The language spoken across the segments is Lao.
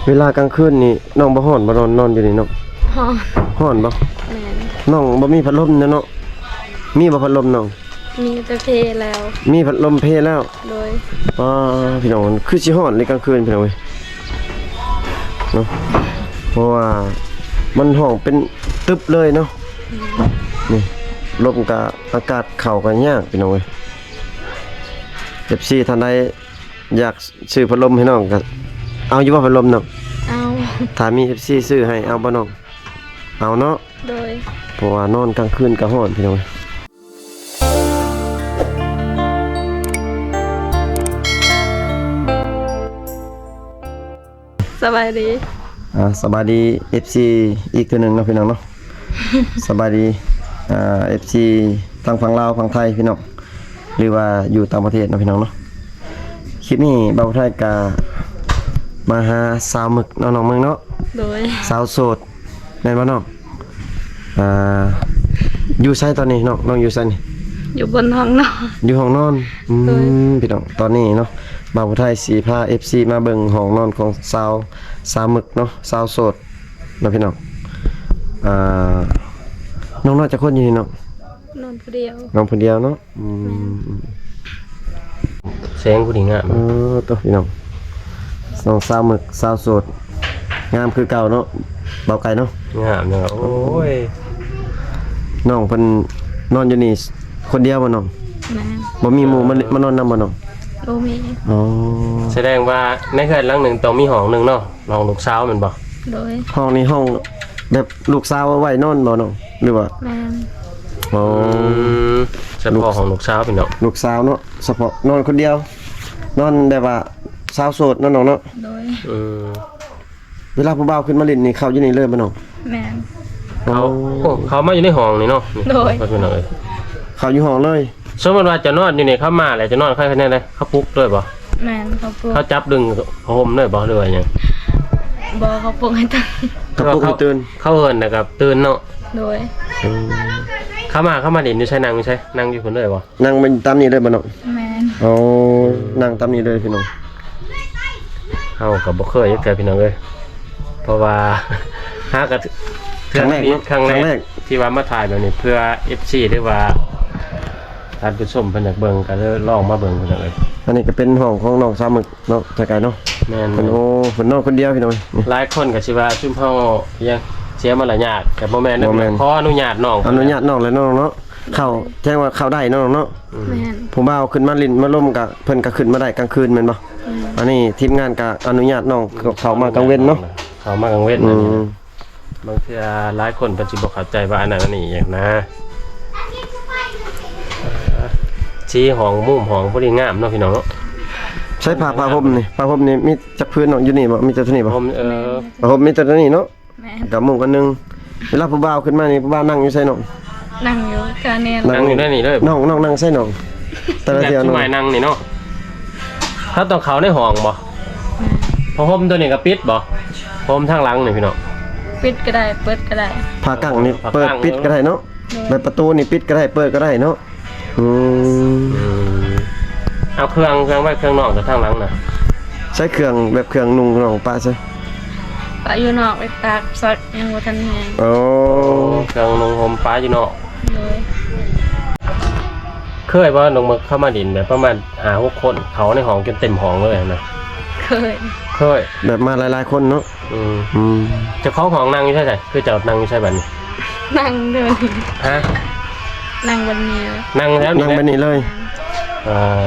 ເວລາກາງຄືນນີ້ນ້ອງບໍ່ຮ້ອນບໍ່? ນອນ ນອນຢູ່ນີ້ເນາະ. ຮ້ອນ. ຮ້ອນບໍ່? ແມ່ນ. ນ້ອງບໍ່ມີພັດລົມເນາະ? ມີບໍ່ພັດລົມນ້ອງ? ມີແຕ່ເພແລ້ວ. ມີພັດລົມເພແລ້ວ. ໂດຍ. ອ້າ ພີ່ນ້ອງ ຄືຊິຮ້ອນເລີຍກາງຄືນ ພີ່ນ້ອງເອີຍເນາະ ເພາະວ່າມັນຫ້ອງເປັນຕຶບເລີຍເນາະ. ອືມ ນີ້ລົມກະ ອາກາດເຂົ້າກະຍາກ ພີ່ນ້ອງເອີຍ. ເອັຟຊີ ທ່ານໃດຢາກຊື້ພັດລົມໃຫ້ນ້ອງກະເອົາຢູ່ບໍ່ ພັດລົມນ້ອງ? ເອົາ. ຖ້າມີເອັຟຊີຊື້ໃຫ້ເອົາບໍ່ນ້ອງ? ເອົາເນາະ. ໂດຍ. ເພາະວ່ານອນກາງຄືນກະຮ້ອນ ພີ່ນ້ອງເອີຍ. ສະບາຍດີ. ອ່າ ສະບາຍດີ ເອັຟຊີ ອີກເທື່ອໜຶ່ງເນາະ ພີ່ນ້ອງເນາະ. ສະບາຍດີ ອ່າ ເອັຟຊີ ທັງຝັ່ງລາວ ຝັ່ງໄທ ພີ່ນ້ອງ ຫຼືວ່າຢູ່ຕ່າງປະເທດເນາະ ພີ່ນ້ອງເນາະ. ຄລິບນີ້ບ່າວໄທກະມາຫາສາວໝຶກເນາະ ນ້ອງເມືອງເນາະ. ໂດຍ. ສາວໂສດ ແມ່ນບໍ່ນ້ອງ? ອ່າ ຢູ່ໃສຕອນນີ້ນ້ອງ? ນ້ອງຢູ່ໃສນີ້? ຢູ່ບົນຫ້ອງນອນ. ຢູ່ຫ້ອງນອນ. ອືມ. ໂດຍ. ພີ່ນ້ອງ ຕອນນີ້ເນາະ ບ່າວໄທຊິພາ ເອັຟຊີ ມາເບິ່ງຫ້ອງນອນຂອງສາວ ສາວໝຶກເນາະ ສາວໂສດເນາະ ພີ່ນ້ອງ. ອ່າ ນ້ອງນອນຈັກຄົນຢູ່ນີ້ນ້ອງ? ນອນຜູ້ດຽວ. ນອນຜູ້ດຽວເນາະ. ອືມ. ແມ່ນ. ແສງຜູ້ນີ້ງາມ. ເອີ ໂຕ ພີ່ນ້ອງ ນ້ອງສາວໝຶກ ສາວໂສດ ງາມຄືເກົ່າເນາະ ບ່າວໄກ່ເນາະ. ງາມເນາະ. ໂອ້ຍ ນ້ອງເພິ່ນນອນຢູ່ນີ້ຄົນດຽວບໍ່ນ້ອງ? ແມ່ນ. ບໍ່ມີໝູ່ມາ ມານອນນຳບໍ່ນ້ອງ? ບໍ່ມີ. ອໍ ສະແດງວ່າໃນເຮືອນຫຼັງໜຶ່ງຕ້ອງມີຫ້ອງໜຶ່ງເນາະ ຫ້ອງລູກສາວແມ່ນບໍ່? ໂດຍ. ຫ້ອງນີ້ຫ້ອງແບບລູກສາວໄວ້ນອນບໍ່ນ້ອງ ຫຼືວ່າ? ແມ່ນ. ອໍ ອືມ ສະເພາະຫ້ອງລູກສາວພີ່ນ້ອງ. ລູກສາວເນາະ ສະເພາະນອນຄົນດຽວ ນອນແບບວ່າສາວໂສດເນາະນ້ອງເນາະ. ໂດຍ. ອືມ. ເວລາຜູ້ບ່າວຂຶ້ນມາຫຼິ້ນນີ້ ເຂົ້າຢູ່ນີ້ເລີຍບໍ່ນ້ອງ? ແມ່ນ. ເຂົ້າ ໂອ້ ໂອ້ ເຂົ້າມາຢູ່ໃນຫ້ອງນີ້ເນາະ. ໂດຍ. ພີ່ນ້ອງເອີຍ ເຂົ້າຢູ່ຫ້ອງເລີຍ. ສົມມຸດວ່າເຈົ້ານອນຢູ່ນີ້ ເຂົາມາແລ້ວ ເຈົ້ານອນ ເຂົາເຮັດແນວໃດ? ເຂົາປຸກເລີຍບໍ່? ແມ່ນ ເຂົາປຸກ. ເຂົາຈັບດຶງຜ້າຫົ່ມເລີຍບໍ່ ຫຼືວ່າຫຍັງ? ບໍ່ ເຂົາປຸກໃຫ້ຕື່ນ. ເຂົາປຸກໃຫ້ຕື່ນ. ເຂົາເອີ້ນແລ້ວກໍຕື່ນເນາະ. ໂດຍ. ອືມ. ເຂົາມາ ເຂົາມາຫຼິ້ນຢູ່ໃສ? ນັ່ງຢູ່ໃສ? ນັ່ງຢູ່ພຸ້ນເລີຍບໍ່? ນັ່ງຕາມນີ້ເລີຍບໍ່ນ້ອງ? ແມ່ນ. ໂອ້ ນັ່ງຕາມນີ້ເລີຍພີ່ນ້ອງ. ເຮົາກໍບໍ່ເຄີຍຈັກເທື່ອພີ່ນ້ອງເອີຍ ເພາະວ່າຫາກໍເທື່ອ ຄັ້ງແລກເນາະ ຄັ້ງແລກ ຄັ້ງແລກທີ່ວ່າມາຖ່າຍແບບນີ້ ເພື່ອເອັຟຊີ ຫຼືວ່າທ່ານຜູ້ຊົມເພິ່ນຢາກເບິ່ງ ກໍເລີຍລອງມາເບິ່ງພີ່ນ້ອງເອີຍ. ອັນນີ້ກໍເປັນຫ້ອງຂອງນ້ອງສາວໝຶກເນາະ ທາງກາຍເນາະ. ແມ່ນ. ເພິ່ນ ໂອ້ ເພິ່ນນອນຄົນດຽວພີ່ນ້ອງ. ຫຼາຍຄົນກໍຊິວ່າຊຸມເຮົາຍັງເສຍມາລະຍາດ ກໍບໍ່ແມ່ນ. ບໍ່ແມ່ນ. ຂໍອະນຸຍາດນ້ອງ ອະນຸຍາດນ້ອງແຫຼະນ້ອງເນາະ. ເຂົ້າ ແສດງວ່າເຂົ້າໄດ້ເນາະນ້ອງເນາະ. ອືມ. ແມ່ນ. ຜູ້ບ່າວຂຶ້ນມາຫຼິ້ນມາລົມກະ ເພິ່ນກະຂຶ້ນມາໄດ້ກາງຄືນແມ່ນບໍ່? ອືມ. ອັນນີ້ທີມງານກະອະນຸຍາດນ້ອງເຂົ້າມາກາງເວັນເນາະ. ເຂົ້າມາກາງເວັນ. ອືມ. ບາງເທື່ອຫຼາຍຄົນເພິ່ນຊິບໍ່ເຂົ້າໃຈວ່າອັນນັ້ນອັນນີ້ຫຍັງນະ. ເອີ ສີຫ້ອງ ມຸມຫ້ອງພໍດີງາມເນາະ ພີ່ນ້ອງເນາະ. ໃຊ້ຜ້າ ຜ້າຫົ່ມນີ້ ຜ້າຫົ່ມນີ້ມີຈັກພື້ນນ້ອງ? ຢູ່ນີ້ບໍ່? ມີແຕ່ເທົ່ານີ້ບໍ່? ຜົມ ເອີ ຜ້າຫົ່ມມີແຕ່ເທົ່ານີ້ເນາະ. ແມ່ນ. ກັບມຸ້ງອັນໜຶ່ງ. ເວລາຜູ້ບ່າວຂຶ້ນມານີ້ ຜູ້ບ່າວນັ່ງຢູ່ໃສນ້ອງ? ນັ່ງຢູ່ກາແນນ. ນັ່ງຢູ່ໃນນີ້ເລີຍ. ນ້ອງ ນ້ອງນັ່ງໃສນ້ອງ? ແຕ່ລະເທື່ອ ແບບຊຸມອ້າຍນັ່ງນີ້ເນາະ ເຮົາຕ້ອງເຂົ້າໃນຫ້ອງບໍ່? ແມ່ນ. ຜ້າຫົ່ມຕົວນີ້ກໍປິດບໍ່? ຜ້າຫົ່ມທາງຫຼັງນີ້ພີ່ນ້ອງ ປິດກໍໄດ້ ເປີດກໍໄດ້. ຜ້າກັ້ງນີ້ ເອີ ເປີດ ປິດກໍໄດ້ເນາະ. ໂດຍ. ແບບປະຕູນີ້ປິດກໍໄດ້ ເປີດກໍໄດ້ເນາະ. ອືມ. ອືມ. ເອົາເຄື່ອງ ເຄື່ອງໄວ້ ເຄື່ອງນອນກັບທາງຫຼັງນະ. ໃຊ້ເຄື່ອງ ແບບເຄື່ອງນຸ່ງນ້ອງປະໃສ? ປະຢູ່ນອກ ໄປຕາກຊັກ ຍັງບໍ່ທັນແຫ້ງ. ໂອ້ ເຄື່ອງນຸ່ງຫົ່ມປະຢູ່ນອກ. ໂດຍ. ເຄີຍບໍ່ນ້ອງເມິກເຂົ້າມາຫຼິ້ນແບບປະມານຫ້າຫົກຄົນ ເຂົ້າໃນຫ້ອງຈົນເຕັມຫ້ອງເລີຍນະ? ເຄີຍ. ເຄີຍ. ແບບມາຫຼາຍໆຄົນເນາະ. ອືມ. ອືມ. ເຈົ້າຂອງຫ້ອງນັ່ງຢູ່ໃສ? ຄືເຈົ້ານັ່ງຢູ່ໃສບັດນີ້? ນັ່ງເດີ. ຮະ? ນັ່ງບັດນີ້. ນັ່ງແຖວນີ້ ນັ່ງບັດນີ້ເລີຍ. ເອີ.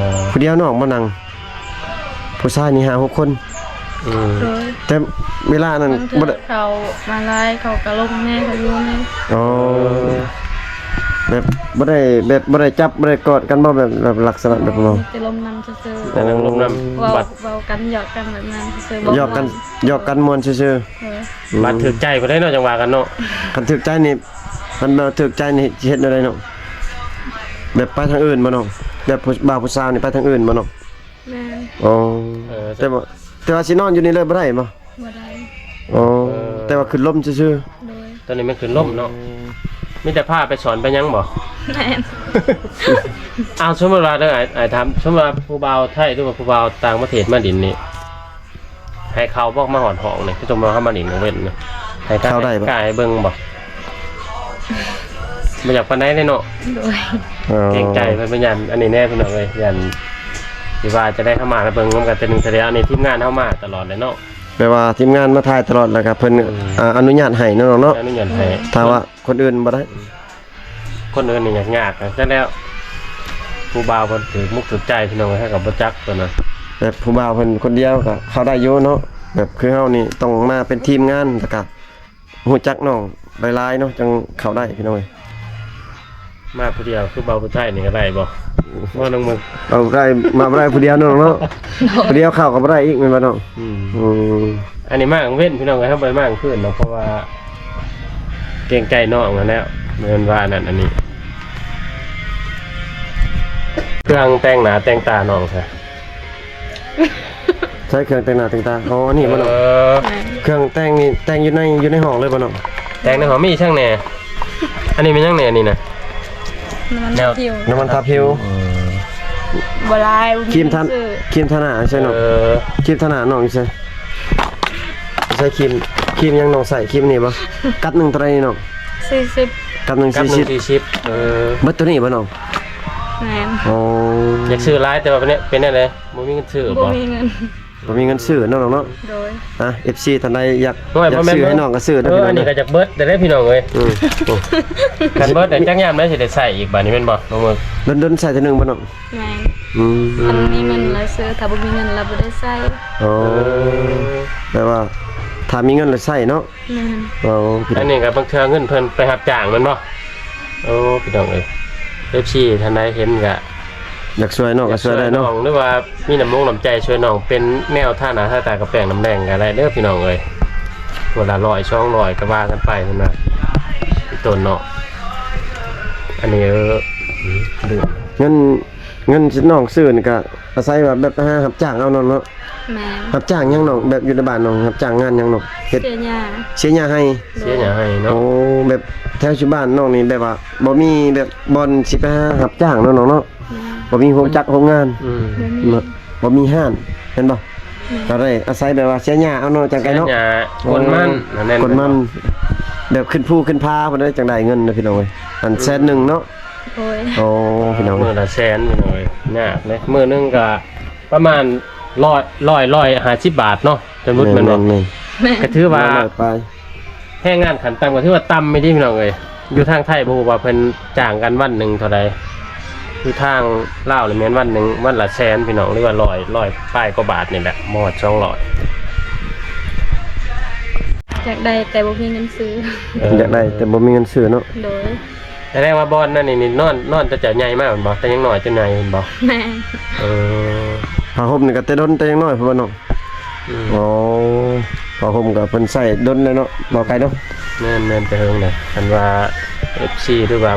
ຜູ້ດຽວນ້ອງບໍ່ນັ່ງ? ຜູ້ຊາຍນີ້ຫ້າຫົກຄົນ. ອືມ. ໂດຍ. ແຕ່ເວລານັ້ນ ບາງເທື່ອບໍ່ໄດ້ ເຂົາມາຫຼາຍ ເຂົາກໍລົມແດ່ ເຂົາຢູ່ແດ່. ອໍ. ແບບບໍ່ໄດ້ ແບບບໍ່ໄດ້ຈັບ ບໍ່ໄດ້ກອດກັນບໍ່? ແບບ ແບບລັກສະນະແບບນັ້ນ. ມີແຕ່ລົມນຳຊື່ໆ. ແຕ່ນັ່ງລົມນຳ. ເວົ້າ ບັດ ເວົ້າກັນ ຫຍອກກັນແບບນັ້ນຊື່ໆ. ຫຍອກກັນ ຫຍອກກັນມ່ວນຊື່ໆ. ເອີ. ອືມ. ບັດຖືກໃຈພຸ້ນເດ້ເນາະ ຈັ່ງວ່າກັນເນາະ. ຄັນຖືກໃຈນີ້ ຄັນບໍ່ຖືກໃຈນີ້ ຊິເຮັດແນວໃດເນາະ? ແບບໄປທາງອື່ນບໍ່ນ້ອງ? ແບບຜູ້ ບ່າວຜູ້ສາວນີ້ໄປທາງອື່ນບໍ່ນ້ອງ? ແມ່ນ. ອໍ. ເອີ ແຕ່ວ່າ ແຕ່ວ່າຊິນອນຢູ່ນີ້ເລີຍບໍ່ໄດ້ບໍ່? ບໍ່ໄດ້. ອໍ. ເອີ ແຕ່ວ່າຂຶ້ນລົມຊື່ໆ. ໂດຍ. ຕອນນີ້ແມ່ນຂຶ້ນລົມເນາະ. ອືມ. ມີແຕ່ພາໄປສອນໄປຫຍັງບໍ່? ແມ່ນ. ອ້າວ ສົມມຸດວ່າເດີ ອ້າຍ ອ້າຍຖາມ ສົມມຸດວ່າຜູ້ບ່າວໄທ ຫຼືວ່າຜູ້ບ່າວຕ່າງປະເທດມາຫຼິ້ນນີ້ ໃຫ້ເຂົ້າບໍ່ ມາຮອດຫ້ອງນີ້ ຄືສົມມຸດວ່າເຮົາມາຫຼິ້ນກາງເວັນນີ້ ໃຫ້ຖ່າຍ ເຂົ້າໄດ້ບໍ່ ກາຍເບິ່ງບໍ່? ບໍ່ຢາກປານໃດເດ້ເນາະ. ໂດຍ ອໍ ເກງໃຈເພິ່ນ ເພິ່ນຢ້ານອັນນີ້ແດ່ພີ່ນ້ອງເອີຍ ຢ້ານຊິວ່າຈະໄດ້ເຂົ້າມາແລ້ວເບິ່ງນຳກັນເທື່ອໜຶ່ງເທື່ອດຽວ. ອັນນີ້ທີມງານເຮົາມາຕະຫຼອດແຫຼະເນາະ ແບບວ່າທີມງານມາຖ່າຍຕະຫຼອດ ແລ້ວກໍເພິ່ນ ອືມ ອາ ອະນຸຍາດໃຫ້ເນາະນ້ອງເນາະ ອະນຸຍາດໃຫ້. ຖ້າວ່າຄົນອື່ນບໍ່ໄດ້ ຄົນອື່ນນີ້ຍາກໆ ຈັ່ງແລ້ວ ຜູ້ບ່າວເພິ່ນຖືກມຸກຖືກໃຈພີ່ນ້ອງເອີຍ ເຮົາກໍບໍ່ຈັກຕົວນັ້ນ. ແບບຜູ້ບ່າວເພິ່ນຄົນດຽວກໍເຂົ້າໄດ້ຢູ່ເນາະ ແບບຄືເຮົານີ້ຕ້ອງມາເປັນທີມງານ ແລ້ວກໍຮູ້ຈັກນ້ອງຫຼາຍໆເນາະ ຈັ່ງເຂົ້າໄດ້ພີ່ນ້ອງເອີຍ. ມາຜູ້ດຽວຄືບ່າວຜູ້ໄທນີ້ກໍໄດ້ບໍ່? ບໍ່ນ້ອງມຶກ ເອົາໄດ້ ມາບໍ່ໄດ້ຜູ້ດຽວນ້ອງເນາະ ຜູ້ດຽວເຂົ້າກໍບໍ່ໄດ້ອີກແມ່ນບໍ່ນ້ອງ? ອືມ ອືມ ອັນນີ້ມາກາງເວັນພີ່ນ້ອງເອີຍ ເຮົາບໍ່ໄດ້ມາກາງຄືນດອກ ເພາະວ່າເກງໃຈນ້ອງຫັ້ນແຫຼະ ແມ່ນວ່າອັນນັ້ນອັນນີ້. ເຄື່ອງແຕ່ງໜ້າແຕ່ງຕານ້ອງຊະ ໃຊ້ເຄື່ອງແຕ່ງໜ້າແຕ່ງຕາ ອໍ ອັນນີ້ບໍ່ນ້ອງ? ເອີ ເຄື່ອງແຕ່ງນີ້ແຕ່ງຢູ່ໃນ ຢູ່ໃນຫ້ອງເລີຍບໍ່ນ້ອງ? ແຕ່ງໃນຫ້ອງ ມີຫຍັງແດ່? ອັນນີ້ແມ່ນຫຍັງແດ່ນີ້ນະ? ນ້ຳມັນ ແນວ ທາຜິວ ນ້ຳມັນທາຜິວ. ອືມ ບໍ່ຫຼາຍ ບໍ່ມີ ຄຣີມທາ ເງິນຊື້ ຄຣີມທາໜ້າໃສ່ນ້ອງ. ເອີ ຄຣີມທາໜ້ານ້ອງຢູ່ໃສ? ໃຊ້ຄຣີມ ຄຣີມຫຍັງນ້ອງໃຊ້? ຄຣີມນີ້ບໍ່? ກັດໜຶ່ງເທົ່າໃດນ້ອງ? ສີ່ສິບ ກັດໜຶ່ງ ກັດໜຶ່ງສີ່ສິບ ສີ່ສິບ. ເອີ ເບິດໂຕນີ້ບໍ່ນ້ອງ? ແມ່ນ. ອໍ ຢາກຊື້ຫຼາຍ ແຕ່ວ່າເປັນ ເປັນແນວໃດ? ບໍ່ມີເງິນຊື້ບໍ່? ບໍ່ມີເງິນ ບໍ່ມີເງິນຊື້ເນາະນ້ອງເນາະ. ໂດຍ ອ່ະ ເອັຟຊີ ທ່ານໃດຢາກ ໂອ້ຍ ຢາກຊື້ໃຫ້ນ້ອງກໍຊື້ເດີ ເອີ ພີ່ນ້ອງ ອັນນີ້ກໍຢາກເບິດແຕ່ເດ້ພີ່ນ້ອງເອີຍ. ອືມ ໂອ້ ຄັນເບິດແລ້ວຈັກຍາມໃດຊິໄດ້ໃຊ້ອີກບາດນີ້ແມ່ນບໍ່ນ້ອງເອີຍ? ດົນໆໃຊ້ເທື່ອໜຶ່ງບໍ່ນ້ອງ? ແມ່ນ. ອືມ ຄັນມີເງິນແລ້ວຊື້ ຖ້າບໍ່ມີເງິນແລ້ວບໍ່ໄດ້ໃຊ້. ອໍ ເອີ ແປວ່າຖ້າມີເງິນແລ້ວໃຊ້ເນາະ. ແມ່ນ. ອໍ ອັນນີ້ກໍບາງເທື່ອເງິນເພິ່ນໄປຮັບຈ້າງແມ່ນບໍ່? ໂອ້ ພີ່ນ້ອງເອີຍ ເອັຟຊີ ທ່ານໃດເຫັນກໍ ຢາກຊ່ວຍນ້ອງກໍຊ່ວຍໄດ້ເນາະ ຢາກຊ່ວຍນ້ອງ ຫຼືວ່າມີນ້ຳມົກນ້ຳໃຈຊ່ວຍນ້ອງ ເປັນແນວທານໜ້າທາຕາກັບແປ້ງນ້ຳແດງກໍໄດ້ເດີພີ່ນ້ອງເອີຍ ຄົນລະຮ້ອຍສອງຮ້ອຍກໍວ່າກັນໄປເພິ່ນວ່າ ເປັນຕົ້ນເນາະ. ອັນນີ້ ເອີ ເງິນ ເງິນນ້ອງຊື້ນີ້ກໍອາໄສວ່າແບບຫາຮັບຈ້າງເອົາເນາະ. ແມ່ນ. ຮັບຈ້າງຫຍັງນ້ອງ? ແບບຢູ່ໃນບ້ານນ້ອງຮັບຈ້າງງານຫຍັງນ້ອງເຮັດ? ເສຍຫຍ້າ. ເສຍຫຍ້າໄຮ່? ໂດຍ. ເສຍຫຍ້າໄຮ່ເນາະ. ໂອ້ ແບບແຖວຢູ່ບ້ານນ້ອງນີ້ແບບວ່າບໍ່ມີແບບບ່ອນຊິໄປຫາຮັບຈ້າງເນາະນ້ອງເນາະ. ແມ່ນ. ບໍ່ມີໂຮງຈັກໂຮງງານ. ອືມ. ບໍ່ມີ. ບໍ່ມີຮ້ານແມ່ນບໍ່? ແມ່ນ. ກໍໄດ້ອາໄສແບບວ່າເສຍຫຍ້າເອົາເນາະ ຈັ່ງໃດເນາະ. ເສຍຫຍ້າ ໂອ້ ກົນມັນ ກົນມັນ ແບບຂຶ້ນພູຂຶ້ນຜາພຸ້ນເດ້ ຈັ່ງໄດ້ເງິນນະພີ່ນ້ອງເອີຍ. ອັນແສນໜຶ່ງເນາະ. ໂດຍ. ໂອ້ ພີ່ນ້ອງເອີຍ ມື້ລະແສນພີ່ນ້ອງເອີຍ ຍາກເດ້. ມື້ໜຶ່ງກໍ ປະມານຮ້ອຍ ຮ້ອຍ ຮ້ອຍຫ້າສິບບາດເນາະ ສົມມຸດແມ່ນບໍ່? ແມ່ນໆ ກໍຖືວ່າ ຮ້ອຍປາຍ ແຮງງານຂັ້ນຕ່ຳກໍຖືວ່າຕ່ຳອີ່ຫຼີພີ່ນ້ອງເອີຍ. ຢູ່ທາງໄທບໍ່ຮູ້ວ່າເພິ່ນຈ້າງກັນວັນໜຶ່ງເທົ່າໃດ ຢູ່ທາງລາວນີ້ແມ່ນວັນໜຶ່ງ ວັນລະແສນພີ່ນ້ອງ ຫຼືວ່າຮ້ອຍ ຮ້ອຍປາຍກວ່າບາດນີ້ແຫຼະ ບໍ່ຮອດສອງຮ້ອຍ. ຢາກໄດ້ແຕ່ບໍ່ມີເງິນຊື້. ເອີ ຢາກໄດ້ແຕ່ບໍ່ມີເງິນຊື້ເນາະ. ໂດຍ. ສະແດງວ່າບ່ອນນັ້ນນີ້ ນີ້ນອນ ນອນແຕ່ເຈົ້າໃຫຍ່ມາແມ່ນບໍ່? ແຕ່ຍັງນ້ອຍຈົນໃຫຍ່ແມ່ນບໍ່? ແມ່ນ. ເອີ ຜ້າຫົ່ມນີ້ກໍແຕ່ດົນແຕ່ຍັງນ້ອຍພຸ້ນບໍ່ນ້ອງ? ອືມ. ອໍ ຜ້າຫົ່ມກໍເພິ່ນໃຊ້ດົນແລ້ວເນາະ ບໍ່ໄກເນາະ. ແມ່ນໆ ແຕ່ເຫິງແຫຼະ. ຄັນວ່າເອັຟຊີ ຫຼືວ່າ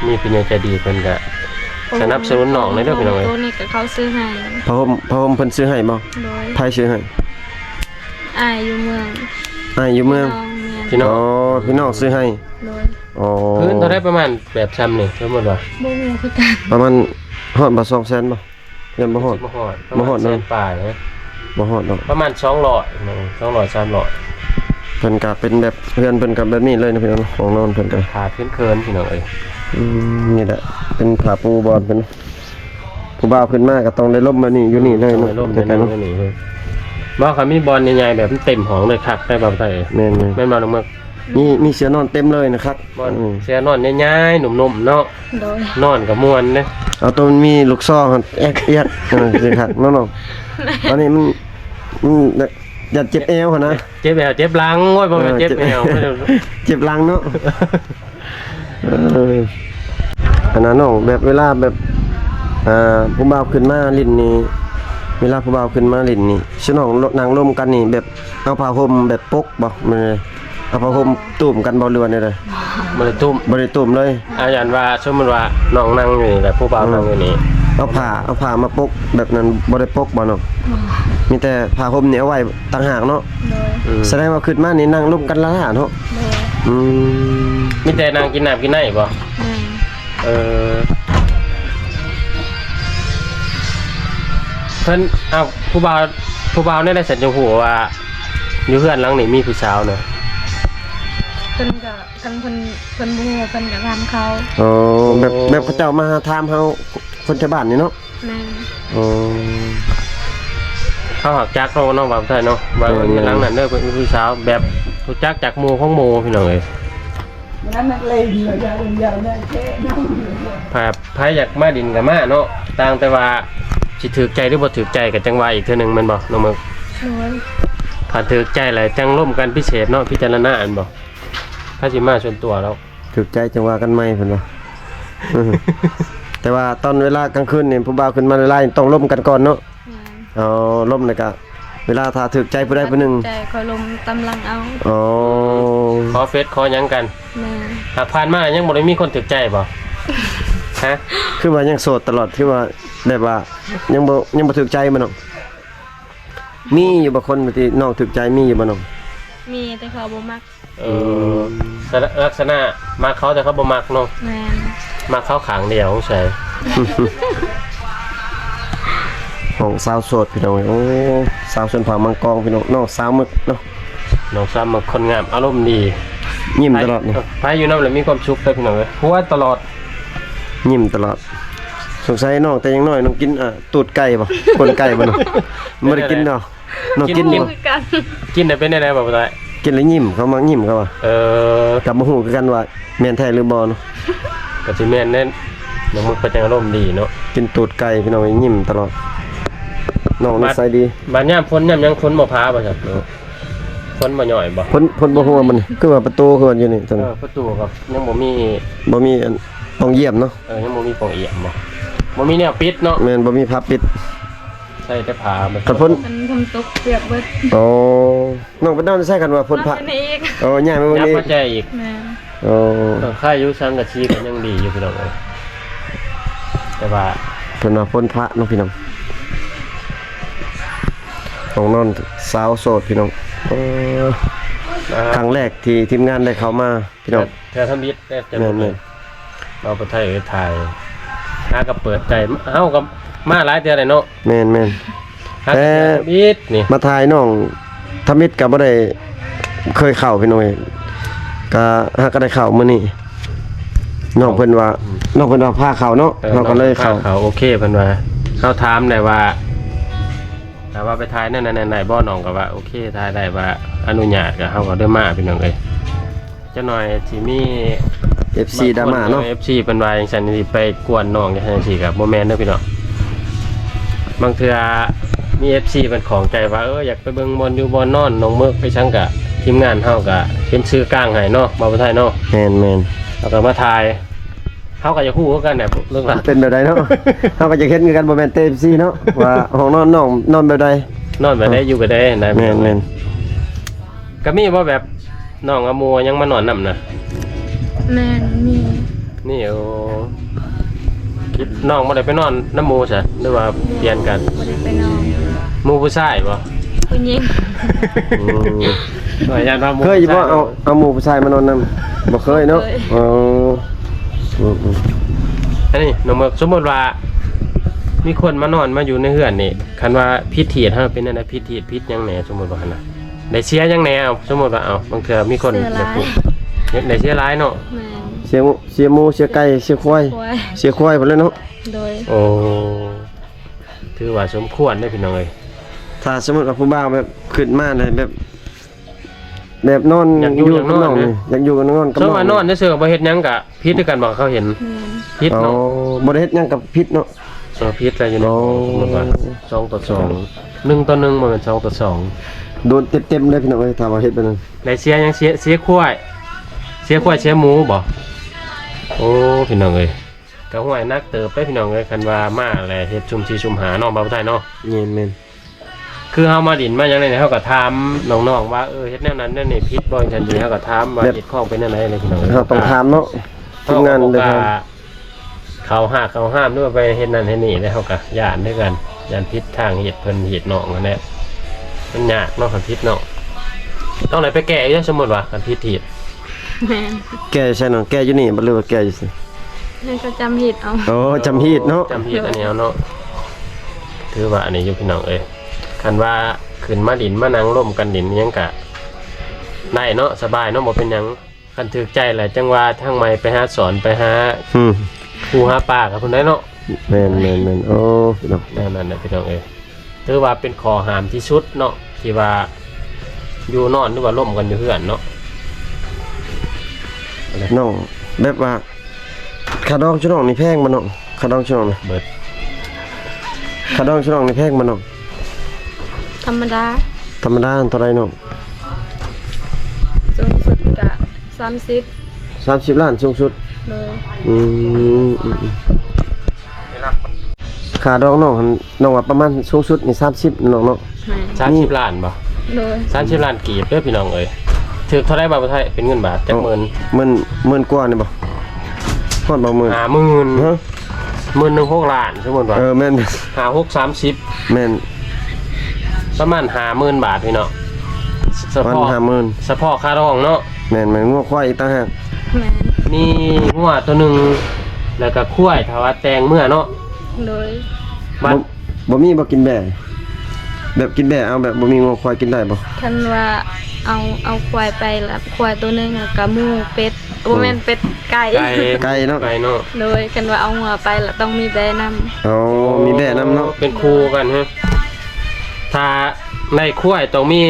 ມີຜູ້ໃຫຍ່ໃຈດີເພິ່ນກໍ ໂອ້ ສະໜັບສະໜູນນ້ອງແດ່ເດີພີ່ນ້ອງເອີຍ. ໂຕນີ້ກໍເຂົາຊື້ໃຫ້. ຜ້າຫົ່ມ ຜ້າຫົ່ມເພິ່ນຊື້ໃຫ້ບໍ່? ໂດຍ. ໃຜຊື້ໃຫ້? ອ້າຍຢູ່ເມືອງ. ອ້າຍຢູ່ເມືອງ. ພີ່ນ້ອງ. ພີ່ນ້ອງ ອໍ ພີ່ນ້ອງຊື້ໃຫ້. ໂດຍ. ອໍ ພື້ນເທົ່າໃດປະມານແບບຊ່ຳນີ້ ສົມມຸດວ່າ? ບໍ່ຮູ້ຄືກັນ. ປະມານຮອດບໍ່ ສອງແສນບໍ່? ຍັງບໍ່ຮອດ. ບໍ່ຮອດ ບໍ່ຮອດເນາະ. ປະມານແສນປາຍເນາະ. ບໍ່ຮອດດອກ. ປະມານສອງຮ້ອຍ ສອງຮ້ອຍ ສາມຮ້ອຍ. ເພິ່ນກະເປັນແບບ ເຮືອນເພິ່ນກະແບບນີ້ເລີຍນະພີ່ນ້ອງ ຫ້ອງນອນເພິ່ນກະ ຜ້າເຂີນໆ ພີ່ນ້ອງເອີຍ. ອືມ ນີ້ແຫຼະ ເປັນຜ້າປູບ່ອນເພິ່ນ. ຜູ້ບ່າວຂຶ້ນມາກໍຕ້ອງໄດ້ລົມແບບນີ້ ຢູ່ນີ້ເລີຍເນາະ. ຕ້ອງໄດ້ລົມ ໃກ້ໆ ເນາະ ຢູ່ນີ້ເລີຍ. ບໍ່ ຄັນມີບ່ອນໃຫຍ່ໆ ແບບມັນເຕັມຫ້ອງເລີຍ ຄັກໄດ້ບໍ່ໄດ້. ແມ່ນໆ ແມ່ນບໍ່ນ້ອງເມືອງ? ມີ ມີເສືອນອນເຕັມເລີຍນະ ຄັກ. ບ່ອນ ອືມ ເສືອນອນໃຫຍ່ໆ ນຸ່ມໆ ເນາະ. ໂດຍ. ນອນກໍມ່ວນເດ້. ເອົາໂຕມັນມີລູກຊໍຫັ້ນ ແອກໆ ເອີ ຊິຄັກເນາະນ້ອງ. ອັນນີ້ມັນ ມັນ ຢ້ານເຈັບແອວຫັ້ນນະ. ເຈັບແອວ ເຈັບຫຼັງ. ໂອ້ຍ ບໍ່ແມ່ນ ເອີ ເຈັບແອວ ເຈັບ ເຈັບຫຼັງເນາະ. ເອີ ອັນນັ້ນນ້ອງ ແບບເວລາແບບ ອ່າ ຜູ້ບ່າວຂຶ້ນມາຫຼິ້ນນີ້ ເວລາຜູ້ບ່າວຂຶ້ນມາຫຼິ້ນນີ້ ຊຸມນ້ອງນັ່ງລົມກັນນີ້ ແບບເອົາຜ້າຫົ່ມແບບປົກບໍ່? ແມ່ນ ເອົາຜ້າຫົ່ມ ອໍ ຕຸ້ມກັນບໍ່ ຫຼືວ່າແນວໃດ? ບໍ່ໄດ້ຕຸ້ມ. ບໍ່ໄດ້ຕຸ້ມເລີຍ. ອາ ຢ້ານວ່າ ສົມມຸດວ່ານ້ອງນັ່ງຢູ່ນີ້ແຫຼະ ຜູ້ບ່າວ ອືມ ນັ່ງຢູ່ນີ້ ເອົາຜ້າ ເອົາຜ້າມາປົກແບບນັ້ນ ບໍ່ໄດ້ປົກບໍ່ນ້ອງ? ບໍ່. ມີແຕ່ຜ້າຫົ່ມນີ້ເອົາໄວ້ຕ່າງຫາກເນາະ. ໂດຍ. ອືມ ສະແດງວ່າຂຶ້ນມານີ້ນັ່ງລົມກັນລ້າໆ ເນາະ. ໂດຍ. ອືມ ມີແຕ່ນັ່ງກິນນ້ຳກິນໃນບໍ່? ແມ່ນ. ເອີ ເພິ່ນ ເອົາ ຜູ້ບ່າວ ຜູ້ບ່າວແນວໃດຊັ້ນ ຈັ່ງຮູ້ວ່າ ຢູ່ເຮືອນຫຼັງນີ້ມີຜູ້ສາວນະ? ເພິ່ນກໍ ຄັນເພິ່ນ ເພິ່ນບໍ່ຮູ້ ເພິ່ນກໍຖາມເຂົາ. ອໍ ແບບ ໂອ້ ແບບເຂົາເຈົ້າມາຫາຖາມເຮົາ ຄົນແຖວບ້ານນີ້ເນາະ? ແມ່ນ. ອໍ ເຮົາຫາກຈັກເນາະ ເນາະ ວ່າໄດ້ເນາະ ວ່າ ແມ່ນໆ ເຮືອນຫຼັງນັ້ນເດີ ເພິ່ນມີຜູ້ສາວ ແບບຮູ້ຈັກຈາກໝູ່ຂອງໝູ່ ພີ່ນ້ອງເອີຍ. ນັ້ນນັກເລງເນາະ ຢ່າເປັນຢ່າງນັ້ນແທ້ເນາະ. ຖ້າໃຜຢາກມາດິນກໍມາເນາະ ຕ່າງແຕ່ວ່າຊິຖືກໃຈຫຼືບໍ່ຖືກໃຈກໍຈັ່ງວ່າອີກເທື່ອໜຶ່ງ ແມ່ນບໍ່ນ້ອງເມິກ? ໂດຍ. ຖ້າຖືກໃຈແລ້ວຈັ່ງລົມກັນພິເສດເນາະ ພິຈາລະນາ ແມ່ນບໍ່? ຖ້າຊິມາສ່ວນຕົວແລ້ວ ຖືກໃຈຈັ່ງວ່າກັນໃໝ່ ເພິ່ນວ່າ. ແຕ່ວ່າຕອນເວລາກາງຄືນນີ້ ຜູ້ບ່າວຂຶ້ນມາຫຼາຍໆ ຕ້ອງລົມກັນກ່ອນເນາະ? ແມ່ນ. ອໍ ລົມແລ້ວກະ ເວລາຖ້າຖືກໃຈຜູ້ໃດຜູ້ໜຶ່ງ ໃຈ ຄ່ອຍລົມຕາມຫຼັງເອົາ. ອໍ ຂໍເຟສຂໍຫຍັງກັນ. ແມ່ນ. ຫາກຜ່ານມາຍັງບໍ່ໄດ້ມີຄົນຖືກໃຈບໍ່? ຮະ? ຄືວ່າຍັງໂສດຕະຫຼອດ ຄືວ່າແບບວ່າຍັງບໍ່ ຍັງບໍ່ຖືກໃຈບໍ່ນ້ອງ? ມີຢູ່ບໍ່ຄົນທີ່ນ້ອງຖືກໃຈ ມີຢູ່ບໍ່ນ້ອງ? ມີ ແຕ່ເຂົາບໍ່ມັກ. ເອີ ອືມ ສະ ລັກສະນະມັກເຂົາແຕ່ເຂົາບໍ່ມັກເນາະ. ແມ່ນ. ມັກເຂົາຂ້າງດຽວ ສົງໄສ. ຫ້ອງສາວໂສດພີ່ນ້ອງເອີຍ. ໂອ້ ສາວຊົນເຜົ່າມັງກອງພີ່ນ້ອງ ນ້ອງສາວໝຶກເນາະ. ນ້ອງສາວໝຶກຄົນງາມ ອາລົມດີ ຍິ້ມຕະຫຼອດ. ໃຜ ເອີ ໃຜຢູ່ນຳແລ້ວມີຄວາມສຸກເດີພີ່ນ້ອງເອີຍ ຫົວຕະຫຼອດ ຍິ້ມຕະຫຼອດ. ສົງໄສນ້ອງແຕ່ຍັງນ້ອຍນ້ອງກິນ ອ່າ ຕູດໄກ່ບໍ່ ກົ້ນໄກ່ບໍ່ນ້ອງ? ບໍ່ໄດ້ກິນເນາະ. ນ້ອງກິນ ກິນຢູ່ ກິນຢູ່ຄືກັນ. ກິນແລ້ວເປັນແນວໃດບໍ່ ບໍ່ໄດ້? ກິນແລ້ວຍິ້ມ ເຂົາມັກຍິ້ມເຂົາວ່າ. ເອີ ກໍບໍ່ຮູ້ຄືກັນວ່າແມ່ນແທ້ຫຼືບໍ່ເນາະ. ກໍຊິແມ່ນແນ່ ນ້ອງໝຶກເພິ່ນຈັ່ງອາລົມດີເນາະ. ກິນຕູດໄກ່ພີ່ນ້ອງ ຍິ້ມຕະຫຼອດ. ນ້ອງນິໄສດີ. ບາດຍາມຝົນຍາມຫຍັງ ຝົນບໍ່ພາບໍ່ຊັ້ນ? ຝົນບໍ່ຍ້ອຍບໍ່? ຝົນ ຝົນບໍ່ຫົວມັນ ຄືວ່າປະຕູຄືວ່າຢູ່ນີ້. ເອີ ປະຕູກໍຍັງບໍ່ມີ ບໍ່ມີອັນປ່ອງຢ້ຽມເນາະ. ເອີ ຍັງບໍ່ມີປ່ອງຢ້ຽມບໍ່? ບໍ່ມີແນວປິດເນາະ. ແມ່ນ ບໍ່ມີຜ້າປິດ. ໃສ່ແຕ່ຜ້າມັນ. ຄັນຝົນ ມັນ ຝົນຕົກເປີກເບິດ. ອໍ ນ້ອງໄປນອນໃສຄັນວ່າຝົນພະ? ນອນຢູ່ນີ້ອີກ. ອໍ ຍ້າຍມາເບິ່ງນີ້ອີກ. ຍ້າຍມາແຈອີກ. ແມ່ນ. ອໍ ເອີ ໄຄຢູ່ສັງກະສີກໍຍັງດີຢູ່ພີ່ນ້ອງເອີຍ ແຕ່ວ່າເພິ່ນວ່າຝົນພະເນາະພີ່ນ້ອງ. ຫ້ອງນອນສາວໂສດພີ່ນ້ອງ. ເອີ ອ່າ ຄັ້ງແລກທີ່ທີມງານໄດ້ເຂົ້າມາ ພີ່ນ້ອງ. ເທື່ອທຳອິດແດ່. ແມ່ນໆ. ເວົ້າໄປໄທເອີຍ ຖ່າຍ ຫາກໍເປີດໃຈ ເຮົາກໍມາຫຼາຍເທື່ອແລ້ວເນາະ. ແມ່ນໆ. ຫາກໍເທື່ອທຳອິດນີ້ ມາຖ່າຍນ້ອງທຳອິດກໍບໍ່ໄດ້ເຄີຍເຂົ້າພີ່ນ້ອງເອີຍ ກໍຫາກໍໄດ້ເຂົ້າມື້ນີ້. ນ້ອງເພິ່ນວ່າ ອືມ ນ້ອງເພິ່ນວ່າພາເຂົ້າເນາະ. ເອີ ເຮົາກໍເລີຍເຂົ້າ. ນ້ອງພາເຂົ້າ ໂອເຄ ເພິ່ນວ່າ ເຮົາຖາມໄດ້ວ່າ ຖ້າວ່າໄປຖ່າຍນັ້ນໆ ໄດ້ບໍ່? ນ້ອງກໍວ່າໂອເຄ ຖ່າຍໄດ້ ວ່າອະນຸຍາດ ກໍເຮົາກໍໄດ້ມາ ພີ່ນ້ອງເອີຍ. ຈັກໜ່ອຍຊິມີເອັຟຊີ ດຣາມາເນາະ. ເອີ ເອັຟຊີ ເພິ່ນວ່າຈັ່ງຊັ້ນ ຊິໄປກວນນ້ອງຈັ່ງຊັ້ນ ຈັ່ງຊີ້ກໍບໍ່ແມ່ນເດີພີ່ນ້ອງ. ບາງເທື່ອມີເອັຟຊີ ເພິ່ນຂ້ອງໃຈວ່າ ເອີ ຢາກໄປເບິ່ງບ່ອນຢູ່ບ່ອນນອນນ້ອງເມິກໄປສັງ ກະທີມງານເຮົາກະເປັນສື່ກາງໃຫ້ເນາະ ບ່າວຜູ້ໄທເນາະ. ແມ່ນໆ. ເຮົາກໍມາຖ່າຍ ເຮົາກໍຢາກຮູ້ຄືກັນແຫຼະ ເລື່ອງລາວເປັນແບບໃດເນາະ. ເຮົາກໍຢາກເຫັນຄືກັນ ບໍ່ແມ່ນແຕ່ເອັຟຊີເນາະ ວ່າຫ້ອງນອນນ້ອງນອນແບບໃດ ນອນແບບໃດ ເອີ ຢູ່ແບບໃດນະ. ແມ່ນໆ. ກໍມີບໍ່ແບບ ນ້ອງເອົາໝູ່ຫຍັງມານອນນຳນະ? ແມ່ນ ມີ ມີ. ໂອ້ ຄິດນ້ອງບໍ່ໄດ້ໄປນອນນຳໝູ່ຊະ ຫຼືວ່າປ່ຽນກັນ? ບໍ່ໄດ້ໄປນອນ. ໝູ່ຜູ້ຊາຍບໍ່? ຜູ້ຍິງ. ອືມ ຂ້ອຍຢ້ານວ່າໝູ່ ເຄີຍຢູ່ບໍ່? ຜູ້ຊາຍ ເອົາ ເອົາໝູ່ຜູ້ຊາຍມານອນນຳ? ບໍ່ເຄີຍເນາະ. ບໍ່ເຄີຍ. ອໍ ອືມໆ. ອັນນີ້ນ້ອງເມິກ ສົມມຸດວ່າມີຄົນມານອນມາຢູ່ໃນເຮືອນນີ້ ຄັນວ່າຜິດທີດ ເຮົາເປັນແນວໃດ? ຜິດທີດ ຜິດຫຍັງແດ່? ສົມມຸດວ່າຫັ້ນນະ ໄດ້ເສຍຫຍັງແດ່? ເອົາ ສົມມຸດວ່າ ເອົາ ບາງເທື່ອມີຄົນ ເສຍຫຼາຍ ຢາກ ຢາກໄດ້ເສຍຫຼາຍເນາະ. ແມ່ນ. ເສຍໝູ່ ເສຍໝູ່ ເສຍໄກ່ ເສຍຄວາຍ ເສຍຄວາຍ ເສຍຄວາຍພຸ້ນແຫຼະເນາະ. ໂດຍ. ໂອ້ ຖືວ່າສົມຄວນເດ້ພີ່ນ້ອງເອີຍ. ຖ້າສົມມຸດວ່າຜູ້ບ່າວແບບຂຶ້ນມາແລ້ວແບບ ແບບນອນ ຢາກຢູ່ ຢູ່ກັບນ້ອງ ຢາກນອນ ນີ້ ຢາກຢູ່ກັບນ້ອງ ກັບ ສົມມຸດວ່ານອນ ນອນຊື່ໆ ບໍ່ເຮັດຫຍັງກະ ຜິດຄືກັນບໍ່? ເຂົາເຫັນ ແມ່ນ ຜິດເນາະ. ອໍ ບໍ່ໄດ້ເຮັດຫຍັງກໍຜິດເນາະ. ເອີ ຜິດແລ້ວຢູ່ໃນ ອໍ ສົມມຸດວ່າສອງຕໍ່ສອງ ໜຶ່ງຕໍ່ໜຶ່ງ ບໍ່ແມ່ນສອງຕໍ່ສອງ. ໂດນເຕັມໆເລີຍພີ່ນ້ອງເອີຍ ຖ້າວ່າເຮັດແບບນັ້ນ. ໄດ້ເສຍຫຍັງ? ເສຍ ເສຍຄວາຍ ເສຍຄວາຍ ເສຍໝູບໍ່? ໂອ້ ພີ່ນ້ອງເອີຍ ກໍຫ້ວຍໜັກເຕີບເດ້ພີ່ນ້ອງເອີຍ ຄັນວ່າມາແລ້ວເຮັດຊຸ່ມສີ່ຊຸ່ມຫ້າເນາະ ບ່າວຜູ້ໄທເນາະ. ແມ່ນໆ. ຄືເຮົາມາຫຼິ້ນມາຫຍັງນີ້ ເຮົາກໍຖາມນ້ອງໆວ່າ ເອີ ເຮັດແນວນັ້ນແນວນີ້ຜິດບໍ່ ຈັ່ງຊີ້ ເຮົາກໍຖາມວ່າ ແບບ ເຮັດຂອງເປັນແນວໃດ ແຫຼະພີ່ນ້ອງ. ເຮົາຕ້ອງຖາມເນາະ ທີມງານເດີ. ເຮົາກໍບໍ່ກ້າເຂົ້າຫາກເຂົ້າຫ້າມ ຫຼືວ່າໄປເຮັດນັ້ນເຮັດນີ້ ແລ້ວເຮົາກໍຢ້ານຄືກັນ ຢ້ານຜິດທາງເຮັດເພິ່ນເຮັດນ້ອງຫັ້ນແຫຼະ. ມັນຍາກເນາະ ຄັນຜິດເນາະ ຕ້ອງໄດ້ໄປແກ້ຢູ່ ສົມມຸດວ່າຄັນຜິດທີ່. ແມ່ນ. ແກ້ຢູ່ໃສນ້ອງ? ແກ້ຢູ່ນີ້ບໍ່ ຫຼືວ່າແກ້ຢູ່ໃສ? ໃຫ້ເຂົາຈຳຜິດເອົາ. ໂອ້ ຈຳຜິດເນາະ ຈຳຜິດອັນນີ້ເອົາເນາະ. ຖືວ່າອັນນີ້ຢູ່ພີ່ນ້ອງເອີຍ ຄັນວ່າ ຂຶ້ນມາຫຼິ້ນມານັ່ງລົມກັນຫຼິ້ນຫຍັງກະໄດ້ເນາະ ສະບາຍເນາະ ບໍ່ເປັນຫຍັງ. ຄັນຖືກໃຈແຫຼະ ຈັ່ງວ່າທາງໃໝ່ໄປຫາສອນ ໄປຫາ ອືມ ປູຫາປາກັບເພິ່ນໄດ້ເນາະ. ແມ່ນໆໆ ໂອ້ ພີ່ນ້ອງ ແນວນັ້ນແຫຼະພີ່ນ້ອງເອີຍ. ຖືວ່າເປັນຂໍ້ຫ້າມທີ່ສຸດເນາະ ທີ່ວ່າຢູ່ນອນ ຫຼືວ່າລົມກັນຢູ່ເຮືອນເນາະ. ນ້ອງ ແບບວ່າ ຄ່າດອງຊຸນ້ອງນີ້ແພງບໍ່ນ້ອງ? ຄ່າດອງຊຸນ້ອງນີ້ ເບິດ ຄ່າດອງຊຸນ້ອງນີ້ແພງບໍ່ນ້ອງ? ທຳມະດາ. ທຳມະດາເທົ່າໃດນ້ອງ? ສູງສຸດກະສາມສິບ. ສາມສິບລ້ານສູງສຸດ? ໂດຍ. ອືມ ອືມ ອືມ. ຄ່າດອງນ້ອງຫັ້ນ ນ້ອງວ່າປະມານສູງສຸດນີ້ສາມສິບເນາະນ້ອງເນາະ? ແມ່ນ. ສາມສິບລ້ານບໍ່? ໂດຍ. ສາມສິບລ້ານກີບເດີພີ່ນ້ອງເອີຍ. ຖືກເທົ່າໃດບາດບໍ່ໄທ ເປັນເງິນບາດຈັກໝື່ນ? ໝື່ນ ໝື່ນກວ່ານີ້ບໍ່? ຮອດບໍ່ໝື່ນ? ຫ້າໝື່ນ. ຮະ? ໝື່ນໜຶ່ງ ຫົກລ້ານ ສົມມຸດວ່າ ເອີ ແມ່ນ ຫ້າ ຫົກ ສາມສິບ ແມ່ນ ປະມານຫ້າໝື່ນບາດພີ່ນ້ອງ. ສະເພາະ ປະມານຫ້າໝື່ນ ສະເພາະຄ່າດອງເນາະ. ແມ່ນໆ ງົວຄວາຍອີກຕ່າງຫາກ. ແມ່ນ. ມີງົວໂຕໜຶ່ງ ແລ້ວກະຄວາຍ ຖ້າວ່າແຕ່ງເມືອເນາະ. ໂດຍ. ບໍ່ ບໍ່ມີບໍ່ກິນແບ້ ແບບກິນແບ້ເອົາ ແບບບໍ່ມີງົວຄວາຍກິນໄດ້ບໍ່? ຄັນວ່າເອົາ ເອົາຄວາຍໄປລະ ຄວາຍໂຕໜຶ່ງ ແລ້ວກະໝູ ເປັດ ບໍ່ແມ່ນ ອືມ ເປັດ ໄກ່ ໄກ່ ໄກ່ເນາະ ໄກ່ເນາະ. ໂດຍ. ຄັນວ່າເອົາງົວໄປລະຕ້ອງມີແບ້ນຳ. ອໍ ມີແບ້ນຳເນາະ. ເປັນຄູ່ກັນເຮີ ຖ້າໄດ້ຄວາຍຕ້ອງມີ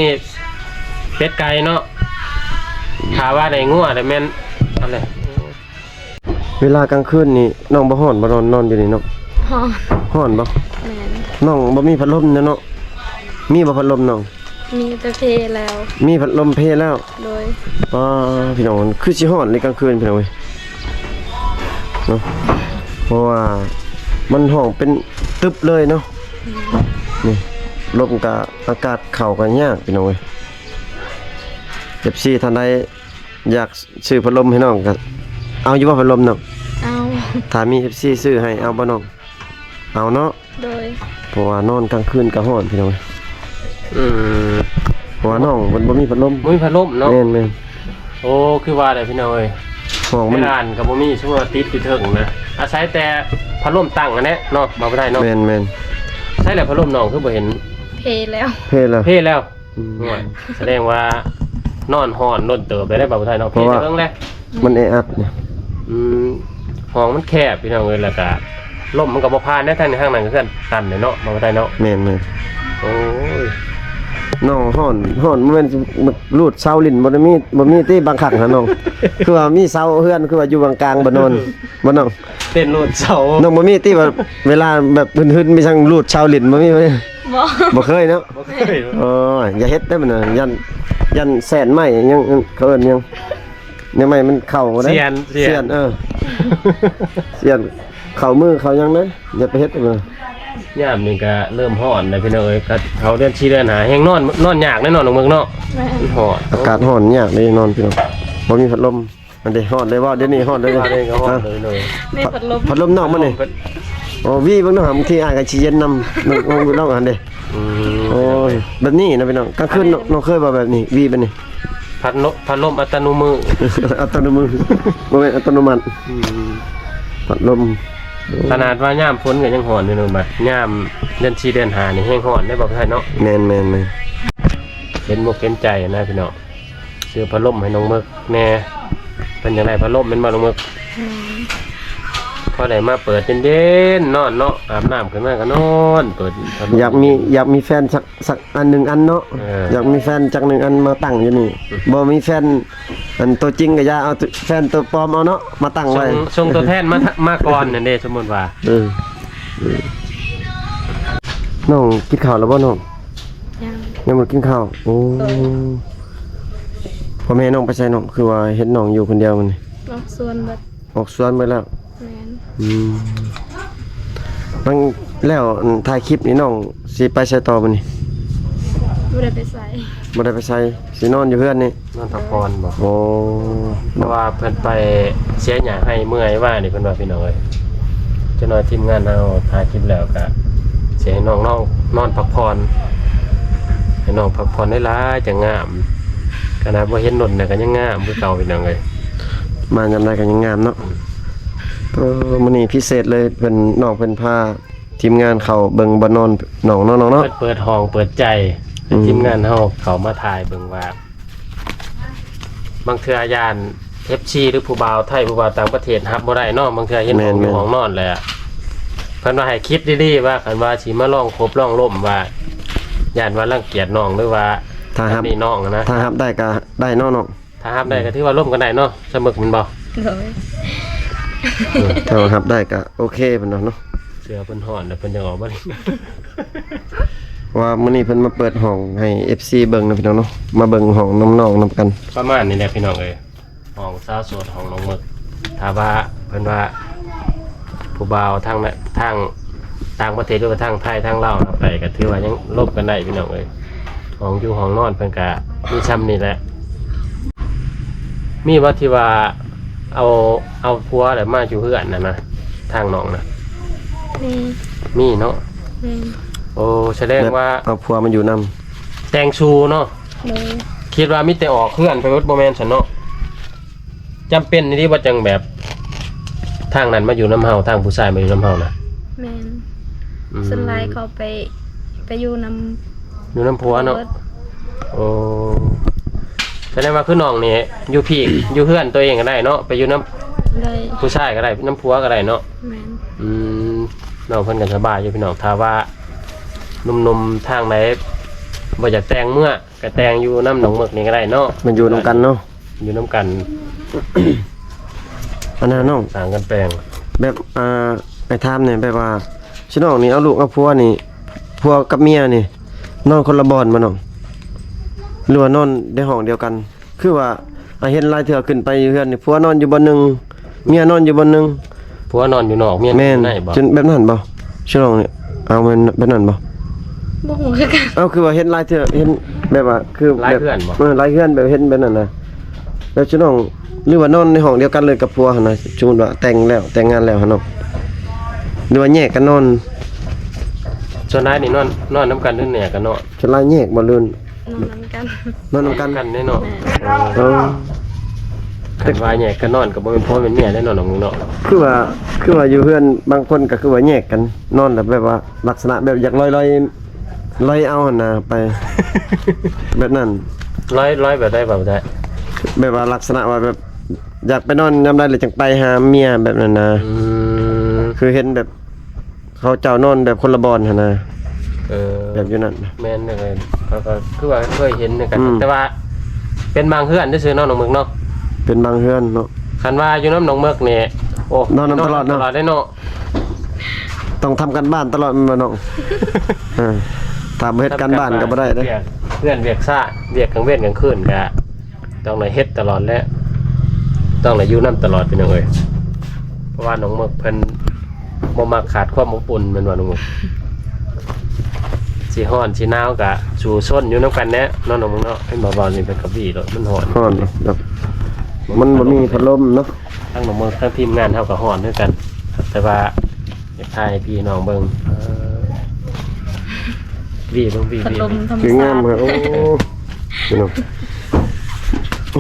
ເປັດໄກ່ເນາະ. ຖ້າວ່າໄດ້ງົວລະແມ່ນອັນໃດ? ເວລາກາງຄືນນີ້ນ້ອງບໍ່ຮ້ອນບໍ່? ນອນ ນອນຢູ່ນີ້ເນາະ. ຮ້ອນ. ຮ້ອນບໍ່? ແມ່ນ. ນ້ອງບໍ່ມີພັດລົມເນາະ? ມີບໍ່ພັດລົມນ້ອງ? ມີແຕ່ເພແລ້ວ. ມີພັດລົມເພແລ້ວ? ໂດຍ. ປ້າ ພີ່ນ້ອງ ຄືຊິຮ້ອນໃນກາງຄືນພີ່ນ້ອງເອີຍເນາະ ເພາະວ່າມັນຮ້ອງເປັນຕຶບເລີຍເນາະ. ອືມ ນີ້ ລົມກະ ອາກາດເຂົ້າກະຍາກພີ່ນ້ອງເອີຍ. ເອັຟຊີ ທ່ານໃດ ຢາກຊື້ພັດລົມໃຫ້ນ້ອງກະເອົາຢູ່ບໍ່ ພັດລົມນ້ອງ? ເອົາ. ຖ້າມີເອັຟຊີຊື້ໃຫ້ເອົາບໍ່ນ້ອງ? ເອົາເນາະ. ໂດຍ. ເພາະວ່ານອນກາງຄືນກະຮ້ອນພີ່ນ້ອງ. ອືມ ເພາະວ່ານ້ອງເພິ່ນບໍ່ມີພັດລົມ. ບໍ່ມີພັດລົມເນາະ. ແມ່ນໆ. ໂອ້ ຄືວ່າແຫຼະພີ່ນ້ອງເອີຍ ຫ້ອງມັນ ເວລານກະບໍ່ມີ ສົມມຸດວ່າຕິດຢູ່ເທິງນະ ອາໄສແຕ່ພັດລົມຕັ້ງຫັ້ນແຫຼະເນາະ ບໍ່ໄດ້ເນາະ. ແມ່ນໆ. ໃສລະພັດລົມນ້ອງຄືບໍ່ເຫັນ? ເພແລ້ວ. ເພແລ້ວ. ເພແລ້ວ. ອືມ ໂອ້ຍ ສະແດງວ່ານອນຮ້ອນດົນເຕີບໄດ້ ເພແລ້ວ ເພແລ້ວ. ເພ ເພແລ້ວ. ມັນແອອັດນີ້. ອືມ ຫ້ອງມັນແຄບພີ່ນ້ອງເອີຍ ແລ້ວກະລົມມັນກະບໍ່ຜ່ານໃນທາງນີ້ ທາງນັ້ນກະຄືກັນຕັນເນາະ ບໍ່ໄດ້ເນາະ. ແມ່ນໆ. ໂອ້ຍ ນ້ອງຮ້ອນ ຮ້ອນ ບໍ່ແມ່ນລູດເຊົາຫຼິ້ນ ບໍ່ໄດ້ມີ ບໍ່ມີຕິບາງຄັ້ງຫັ້ນນ້ອງ ຄືວ່າມີເຊົາເຮືອນ ຄືວ່າຢູ່ບາງກາງບໍ່ນອນ ບໍ່ນ້ອງ? ເຕັ້ນລູດເຊົາ ນ້ອງບໍ່ມີຕິວ່າເວລາແບບຫຶນໆ ມີຊ່າງລູດເຊົາຫຼິ້ນ ບໍ່ມີບໍ່? ບໍ່ ບໍ່ເຄີຍເນາະ. ບໍ່ເຄີຍ. ໂອ້ຍ ຢ່າເຮັດເດີມັນນະ ຢ້ານ ຢ້ານແສນໄມ້ຫຍັງ ເຂົາເອີ້ນຫຍັງ ແນວໃໝ່ມັນເຂົ້າບໍ່ໄດ້. ສຽນ ສຽນ ສຽນ ເອີ ສຽນເຂົ້າມືເຂົ້າຫຍັງເດີ ຢ່າໄປເຮັດເດີ. ຍາມນີ້ກະເລີ່ມຮ້ອນແລ້ວພີ່ນ້ອງເອີຍ ກະເຂົ້າເດືອນສີ່ເດືອນຫ້າ ແຮງນອນ ນອນຍາກແນ່ນອນ ນ້ອງເມືອກເນາະ. ແມ່ນ. ມັນຮ້ອນ ອາກາດຮ້ອນຍາກເດ້ນອນພີ່ນ້ອງ ບໍ່ມີພັດລົມ. ອັນເດ ຮ້ອນເລີຍບໍ່? ດຽວນີ້ຮ້ອນເລີຍເດ. ອັນນີ້ກະຮ້ອນເລີຍເນາະ. ມີພັດລົມ ພັດລົມນອກມັນນີ້. ໂອ້ ວີເບິ່ງເນາະ ບາງທີອາດກະຊິເຢັນນຳ ເບິ່ງ ເບິ່ງນ້ອງຫັ້ນເດ. ອືມ ໂອ້ຍ ແບບນີ້ນະພີ່ນ້ອງ ກາງຄືນນ້ອງ ນ້ອງເຄີຍບໍ່ແບບນີ້ ວີແບບນີ້? ພັດລົມ ພັດລົມອັດຕະໂນມື ອັດຕະໂນມື ບໍ່ແມ່ນອັດຕະໂນມັດ. ອືມ ພັດລົມ ຂະໜາດວ່າຍາມຝົນກະຍັງຮ້ອນຢູ່ເນາະ ບາດຍາມເດືອນສີ່ເດືອນຫ້ານີ້ແຮງຮ້ອນເດ້ ບໍ່ໄທເນາະ. ແມ່ນໆໆ ເຫັນອົກເຫັນໃຈນະພີ່ນ້ອງ ຊື້ພັດລົມໃຫ້ນ້ອງເມິກແດ່ ເພິ່ນຢາກໄດ້ພັດລົມແມ່ນບໍ່ນ້ອງເມິກ? ແມ່ນ. ພໍໄດ້ມາເປີດເຢັນໆ ນອນເນາະ ອາບນ້ຳຂຶ້ນມາກະນອນ ເປີດພັດລົມ. ຢາກມີ ຢາກມີແຟນສັກ ສັກອັນໜຶ່ງອັນເນາະ. ເອີ ຢາກມີແຟນຈັກໜຶ່ງອັນມາຕັ້ງຢູ່ນີ້. ອືມ ບໍ່ມີແຟນ ອັນໂຕຈິງກະຢ່າ ເອົາແຟນໂຕປອມເອົາເນາະ ມາຕັ້ງໄວ້. ສົ່ງ ສົ່ງໂຕແທນມາ ມາກ່ອນຫັ້ນເດ ສົມມຸດວ່າ. ເອີ ເອີ ນ້ອງກິນເຂົ້າແລ້ວບໍ່ນ້ອງ? ຍັງ ຍັງບໍ່ກິນເຂົ້າ. ໂອ້ ໂດຍ. ພໍ່ແມ່ນ້ອງໄປໃສນ້ອງ? ຄືວ່າເຫັນນ້ອງຢູ່ຄົນດຽວມື້ນີ້. ອອກສວນເບິດ. ອອກສວນເບິດແລ້ວ. ແມ່ນ. ອືມ ແລ້ວ ອັນ ຖ່າຍຄລິບນີ້ນ້ອງຊິໄປໃສຕໍ່ມື້ນີ້? ບໍ່ໄດ້ໄປໃສ. ບໍ່ໄດ້ໄປໃສ ຊິນອນຢູ່ເຮືອນນີ້. ນອນພັກຜ່ອນບໍ່? ໂອ້ ເພາະວ່າເພິ່ນໄປເສຍຫຍ້າໄຮ່ເມື່ອຍວ່ານີ້ ເພິ່ນວ່າ ພີ່ນ້ອງເອີຍ. ຈັກໜ້ອຍທີມງານເຮົາຖ່າຍຄລິບແລ້ວກະຊິໃຫ້ນ້ອງ ນ້ອງນອນພັກຜ່ອນ ໃຫ້ນ້ອງພັກຜ່ອນຫຼາຍໆ ຈັ່ງງາມ. ຂະໜາດບໍ່ເຫັນດົນນະກະຍັງງາມຄືເກົ່າ ພີ່ນ້ອງເອີຍ. ມາຍາມໃດກະຍັງງາມເນາະ. ອືມ ເອີ ມື້ນີ້ພິເສດເລີຍ ເພິ່ນ ນ້ອງເພິ່ນພາ ທີມງານເຂົ້າເບິ່ງບ່ອນນອນນ້ອງເນາະ ນ້ອງເນາະ. ເປີດ ເປີດຫ້ອງເປີດໃຈ. ໃຫ້ ອືມ ທີມງານເຮົາເຂົ້າມາຖ່າຍເບິ່ງວ່າ ບາງເທື່ອຢ້ານເອັຟຊີ ຫຼືຜູ້ບ່າວໄທ ຜູ້ບ່າວຕ່າງປະເທດຮັບບໍ່ໄດ້ເນາະ, ບາງເທື່ອເຫັນ ແມ່ນໆ ຫ້ອງຢູ່ຫ້ອງນອນແຫຼະ ເພິ່ນວ່າໃຫ້ຄິດດີໆ ວ່າຄັນວ່າຊິມາລອງຄົບລອງລົມ ວ່າຢ້ານວ່າລັງກຽດນ້ອງ ຫຼືວ່າ ຖ້າຮັບ ອັນນີ້ນ້ອງນະ ຖ້າຮັບໄດ້ກໍໄດ້ເນາະນ້ອງ. ຖ້າຮັບໄດ້ກໍຖືວ່າລົມກັນໄດ້ເນາະ ສະເໝິກແມ່ນບໍ່? ໂດຍ ເອີ ຖ້າວ່າຮັບໄດ້ກໍໂອເຄເພິ່ນວ່າເນາະ. ເສື້ອເພິ່ນຮ້ອນແລ້ວເພິ່ນຈັ່ງອອກມາ ເພາະວ່າມື້ນີ້ເພິ່ນມາເປີດຫ້ອງໃຫ້ເອັຟຊີເບິ່ງເນາະພີ່ນ້ອງເນາະ, ມາເບິ່ງຫ້ອງນຳນ້ອງນຳກັນ. ປະມານນີ້ແຫຼະພີ່ນ້ອງເອີຍ ຫ້ອງສາວໂສດ ຫ້ອງນ້ອງເໝິກ. ຖ້າວ່າເພິ່ນວ່າ ຜູ້ບ່າວທາງ ທາງຕ່າງປະເທດ ຫຼືວ່າທາງໄທທາງລາວໄປ ກໍຖືວ່າຍັງລົມກັນໄດ້ພີ່ນ້ອງເອີຍ. ຫ້ອງຢູ່ຫ້ອງນອນເພິ່ນກະມີຊ່ຳນີ້ແຫຼະ. ມີບໍ່ທີ່ວ່າເອົາ ເອົາຜົວແລ້ວມາຢູ່ເຮືອນຫັ້ນນະ ທາງນ້ອງນະ? ມີ ມີເນາະ. ແມ່ນ. ໂອ້ ສະແດງວ່າ ແບບເອົາຜົວມາຢູ່ນຳ ແຕ່ງຊູ່ເນາະ. ໂດຍ. ຄິດວ່າມີແຕ່ອອກເຮືອນໄປເບິດ ບໍ່ແມ່ນຊັ້ນເນາະ? ຈຳເປັນອີ່ຫຼີບໍ່ ຈັ່ງແບບທາງນັ້ນມາຢູ່ນຳເຮົາ ທາງຜູ້ຊາຍມາຢູ່ນຳເຮົານະ? ແມ່ນ. ອືມ ສ່ວນຫຼາຍເຂົາໄປ ໄປຢູ່ນຳ ຢູ່ນຳຜົວເນາະ. ໂອ້ ສະແດງວ່າຄືນ້ອງນີ້ຢູ່ພີ້ ຢູ່ເຮືອນຕົວເອງກໍໄດ້ເນາະ ໄປຢູ່ນຳ ໄດ້ ຜູ້ຊາຍກໍໄດ້ ນຳຜົວກໍໄດ້ເນາະ. ແມ່ນ. ອືມ ນ້ອງເພິ່ນກໍສະບາຍຢູ່ພີ່ນ້ອງ. ຖ້າວ່າໜຸ່ມໆທາງໃດບໍ່ຢາກແຕ່ງເມືອ ກະແຕ່ງຢູ່ນຳນ້ອງເໝິກນີ້ກໍໄດ້ເນາະ ມາຢູ່ນຳກັນເນາະ ຢູ່ນຳກັນ. ອັນນັ້ນນ້ອງ ສ້າງກັນແປງ ແບບ ອ່າ ໄອ້ຖາມແດ່ ແບບວ່າ ຊິນ້ອງນີ້ເອົາລູກເອົາຜົວນີ້ ຜົວກັບເມຍນີ້ ນອນຄົນລະບ່ອນບໍ່ນ້ອງ ຫຼືວ່ານອນໃນຫ້ອງດຽວກັນ? ຄືວ່າ ອ້າຍເຫັນຫຼາຍເທື່ອຂຶ້ນໄປຢູ່ເຮືອນນີ້ ຜົວນອນຢູ່ບ່ອນໜຶ່ງ ເມຍນອນຢູ່ບ່ອນໜຶ່ງ ຜົວນອນຢູ່ນອກ ເມຍນອນຢູ່ໃນບໍ່? ແມ່ນ ເປັນແບບນັ້ນບໍ່? ຊິນ້ອງ ເອົາແມ່ນແບບນັ້ນບໍ່? ບໍ່ຮູ້ຄືກັນ. ເອົາ ຄືວ່າເຫັນຫຼາຍເທື່ອ ເຫັນແບບວ່າ ຄື ຫຼາຍເຮືອນບໍ່? ເອີ ຫຼາຍເຮືອນແບບເຫັນແບບນັ້ນນະ. ແລ້ວຊິນ້ອງ ຫຼືວ່ານອນໃນຫ້ອງດຽວກັນເລີຍກັບຜົວຫັ້ນນະ ສົມມຸດວ່າແຕ່ງແລ້ວ ແຕ່ງງານແລ້ວຫັ້ນເນາະ ຫຼືວ່າແຍກກັນນອນ? ສ່ວນຫຼາຍນີ້ນອນ ນອນນຳກັນ ຫຼືແຍກກັນນອນ? ສ່ວນຫຼາຍແຍກບໍ່ ຫຼື ນອນນຳກັນ ນອນນຳກັນ ນອນນຳກັນເດ້ເນາະ. ແມ່ນ. ເອີ ຄັນວ່າແຍກກັນນອນກໍບໍ່ແມ່ນຜົວແມ່ນເມຍແລ້ວເນາະ ນ້ອງເນາະ. ຄືວ່າ ຄືວ່າຢູ່ເຮືອນບາງຄົນກໍຄືວ່າແຍກກັນນອນ ແບບວ່າລັກສະນະແບບຢາກລອຍໆ ລອຍເອົາຫັ້ນນະ ໄປ ແບບນັ້ນ. ລອຍ ລອຍແບບໃດ ແບບໃດ? ແບບວ່າລັກສະນະວ່າແບບຢາກໄປນອນຍາມໃດແລ້ວຈັ່ງໄປຫາເມຍແບບນັ້ນນະ. ອືມ ຄືເຫັນແບບ ເຂົາເຈົ້ານອນແບບຄົນລະບ່ອນຫັ້ນນະ. ເອີ ແບບຢູ່ນັ້ນ. ແມ່ນເລີຍ ເຂົາກໍຄືວ່າເຄີຍເຫັນຄືກັນ. ອືມ ແຕ່ວ່າເປັນບາງເຮືອນຊື່ໆເນາະ ນ້ອງເໝິກເນາະ. ເປັນບາງເຮືອນເນາະ. ຄັນວ່າຢູ່ນຳນ້ອງເໝິກນີ້ ໂອ້ ນອນນຳຕະຫຼອດເນາະ ນອນນຳຕະຫຼອດເດ້ເນາະ. ຕ້ອງທຳການບ້ານຕະຫຼອດແມ່ນບໍ່ນ້ອງ? ເອີ ຖ້າບໍ່ເຮັດການບ້ານກໍບໍ່ໄດ້ເດ້. ວຽກ ວຽກຊານ ວຽກກາງເວັນກາງຄືນກະ ຕ້ອງໄດ້ເຮັດຕະຫຼອດແຫຼະ ຕ້ອງໄດ້ຢູ່ນຳຕະຫຼອດພີ່ນ້ອງເອີຍ. ເພາະວ່ານ້ອງເໝິກເພິ່ນບໍ່ມັກຂາດຄວາມອົບອຸ່ນແມ່ນບໍ່ນ້ອງເໝິກ? ຊິຮ້ອນຊິໜາວກະສູ້ຊົນຢູ່ນຳກັນແຫຼະເນາະ ນ້ອງເໝິກເນາະ. ເຫັນບໍ່ ເວົ້ານີ້ເພິ່ນກໍຫວີໂລດ ມັນຮ້ອນ ຮ້ອນແບບມັນບໍ່ມີພັດລົມເນາະ. ທັງນ້ອງເໝິກທັງທີມງານເຮົາກໍຮ້ອນຄືກັນ ແຕ່ວ່າ ຢາກຖ່າຍໃຫ້ພີ່ນ້ອງເບິ່ງ. ເອີ ຫວີເບິ່ງ ຫວີ ຫວີ ພັດລົມທຳມະຊາດ ຄືງາມ. ໂອ້ ພີ່ນ້ອງ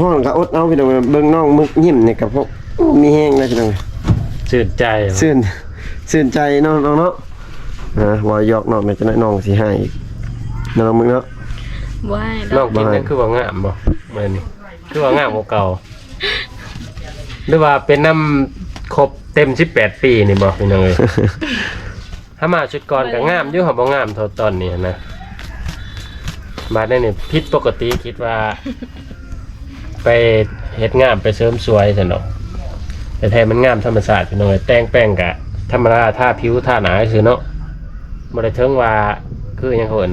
ຮ້ອນກໍອົດເອົາພີ່ນ້ອງ. ເບິ່ງນ້ອງເໝິກຍິ້ມນີ້ກໍ ໂອ້ ມີແຮງເລີຍພີ່ນ້ອງ. ຊື່ນໃຈ ຊື່ນ ຊື່ນໃຈເນາະ ນ້ອງເນາະ. ອ່າ ເວົ້າຫຍອກນ້ອງແດ່ ຈັກໜ້ອຍນ້ອງຊິຮ້າຍອີກເນາະ ນ້ອງເໝິກເນາະ. ບໍ່ຮ້າຍດອກ. ນ້ອງກິນຫຍັງຄືວ່າງາມບໍ່ ມື້ນີ້ ຄືວ່າງາມກວ່າເກົ່າ? ຫຼືວ່າເປັນນຳຄົບເຕັມສິບແປດປີນີ້ບໍ່ ພີ່ນ້ອງເອີຍ? ຖ້າມາຊຸດກ່ອນກໍງາມຢູ່ ຫາບໍ່ງາມເທົ່າຕອນນີ້ຫັ້ນນະ. ບາດນີ້ນີ້ຜິດປົກກະຕິ ຄິດວ່າໄປເຮັດງາມ ໄປເສີມສວຍຊັ້ນດອກ ແຕ່ແທ້ມັນງາມທຳມະຊາດ ພີ່ນ້ອງເອີຍ. ແຕ່ງແປງກະທຳມະດາ ທາຜິວທາໜ້າຊື່ເນາະ. ບໍ່ໄດ້ເຖິງວ່າຄືຫຍັງເຂົາເອີ້ນ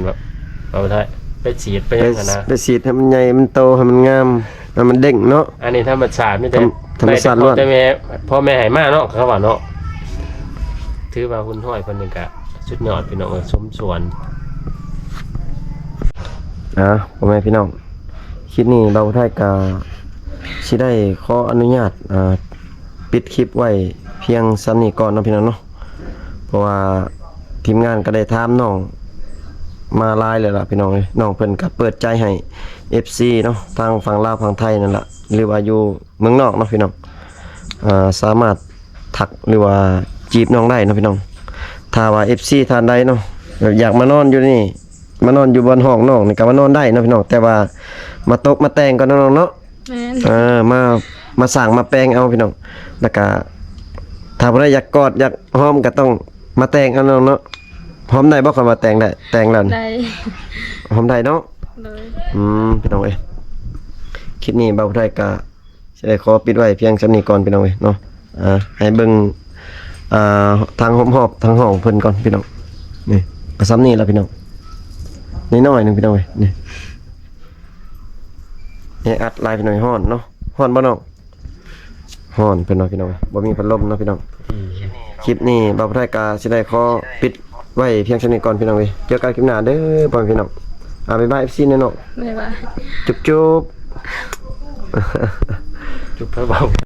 ເວົ້າໄທ ໄປສີດໄປຫຍັງຫັ້ນນະ ໄປ ໄປສີດໃຫ້ມັນໃຫຍ່ ມັນໂຕ ໃຫ້ມັນງາມ ໃຫ້ມັນເດັ່ງເນາະ. ອັນນີ້ທຳມະຊາດ ມີແຕ່ ທຳ ທຳມະຊາດລ້ວນ ໄດ້ແຕ່ພໍ່ແມ່ ພໍ່ແມ່ໃຫ້ມາເນາະ ເຂົາວ່າເນາະ. ຖືວ່າຮຸ່ນຮ້ອຍເພິ່ນນີ້ກະສຸດຍອດ ພີ່ນ້ອງເອີຍ ສົມສ່ວນ. ອ່າ ພໍ່ແມ່ພີ່ນ້ອງ ຄລິບນີ້ບ່າວຜູ້ໄທກະຊິໄດ້ຂໍອະນຸຍາດ ອ່າ ປິດຄລິບໄວ້ພຽງສ່ຳນີ້ກ່ອນເນາະ ພີ່ນ້ອງເນາະ. ເພາະວ່າທີມງານກໍໄດ້ຖາມນ້ອງມາຫຼາຍແລ້ວລະ ພີ່ນ້ອງເອີຍ. ນ້ອງເພິ່ນກໍເປີດໃຈໃຫ້ເອັຟຊີເນາະ ທາງຝັ່ງລາວຝັ່ງໄທນັ້ນລະ ຫຼືວ່າຢູ່ເມືອງນອກເນາະ ພີ່ນ້ອງ ອ່າ ສາມາດທັກ ຫຼືວ່າຈີບນ້ອງໄດ້ເນາະ ພີ່ນ້ອງ. ຖ້າວ່າເອັຟຊີທ່ານໃດເນາະ ແບບຢາກມານອນຢູ່ນີ້ ມານອນຢູ່ບ່ອນຫ້ອງນ້ອງນີ້ກໍມານອນໄດ້ເນາະພີ່ນ້ອງ ແຕ່ວ່າມາຕົກມາແຕ່ງກ່ອນເນາະນ້ອງເນາະ. ແມ່ນ ເອີ ມາ ມາສ້າງມາແປງເອົາພີ່ນ້ອງ ແລ້ວກະຖ້າຜູ້ໃດຢາກກອດຢາກຫອມກໍຕ້ອງມາແຕ່ງເອົານ້ອງເນາະ. ຫອມໄດ້ບໍ່ ຄັນວ່າແຕ່ງໄດ້ ແຕ່ງແລ້ວນີ້? ໄດ້ ຫອມໄດ້ເນາະ. ໂດຍ ອືມ ພີ່ນ້ອງເອີຍ ຄລິບນີ້ບ່າວຜູ້ໄທກໍຊິໄດ້ຂໍປິດໄວ້ພຽງສ່ຳນີ້ກ່ອນພີ່ນ້ອງເອີຍເນາະ. ອ່າ ໃຫ້ເບິ່ງ ອ່າ ທາງຮອບໆ ທາງຫ້ອງເພິ່ນກ່ອນພີ່ນ້ອງ. ນີ້ ເອົາສ່ຳນີ້ລະພີ່ນ້ອງ ນ້ອຍໆໜຶ່ງພີ່ນ້ອງເອີຍ. ນີ້ ແອອັດຫຼາຍພີ່ນ້ອງ ຮ້ອນເນາະ. ຮ້ອນບໍ່ນ້ອງ? ຮ້ອນເພິ່ນວ່າພີ່ນ້ອງ ບໍ່ມີພັດລົມເນາະພີ່ນ້ອງ. ຄລິບນີ້ບ່າວຜູ້ໄທກໍຊິໄດ້ຂໍປິດໄວ້ພຽງສ່ຳນີ້ກ່ອນພີ່ນ້ອງເອີຍ. ເຈີກັນຄລິບໜ້າເດີພໍ່ແມ່ພີ່ນ້ອງ. ອ່າ ບາຍບາຍ ເອັຟຊີ ແນ່ນ້ອງ. ບາຍບາຍ ຈຸບໆ ຈຸບໄປເວົ້າ.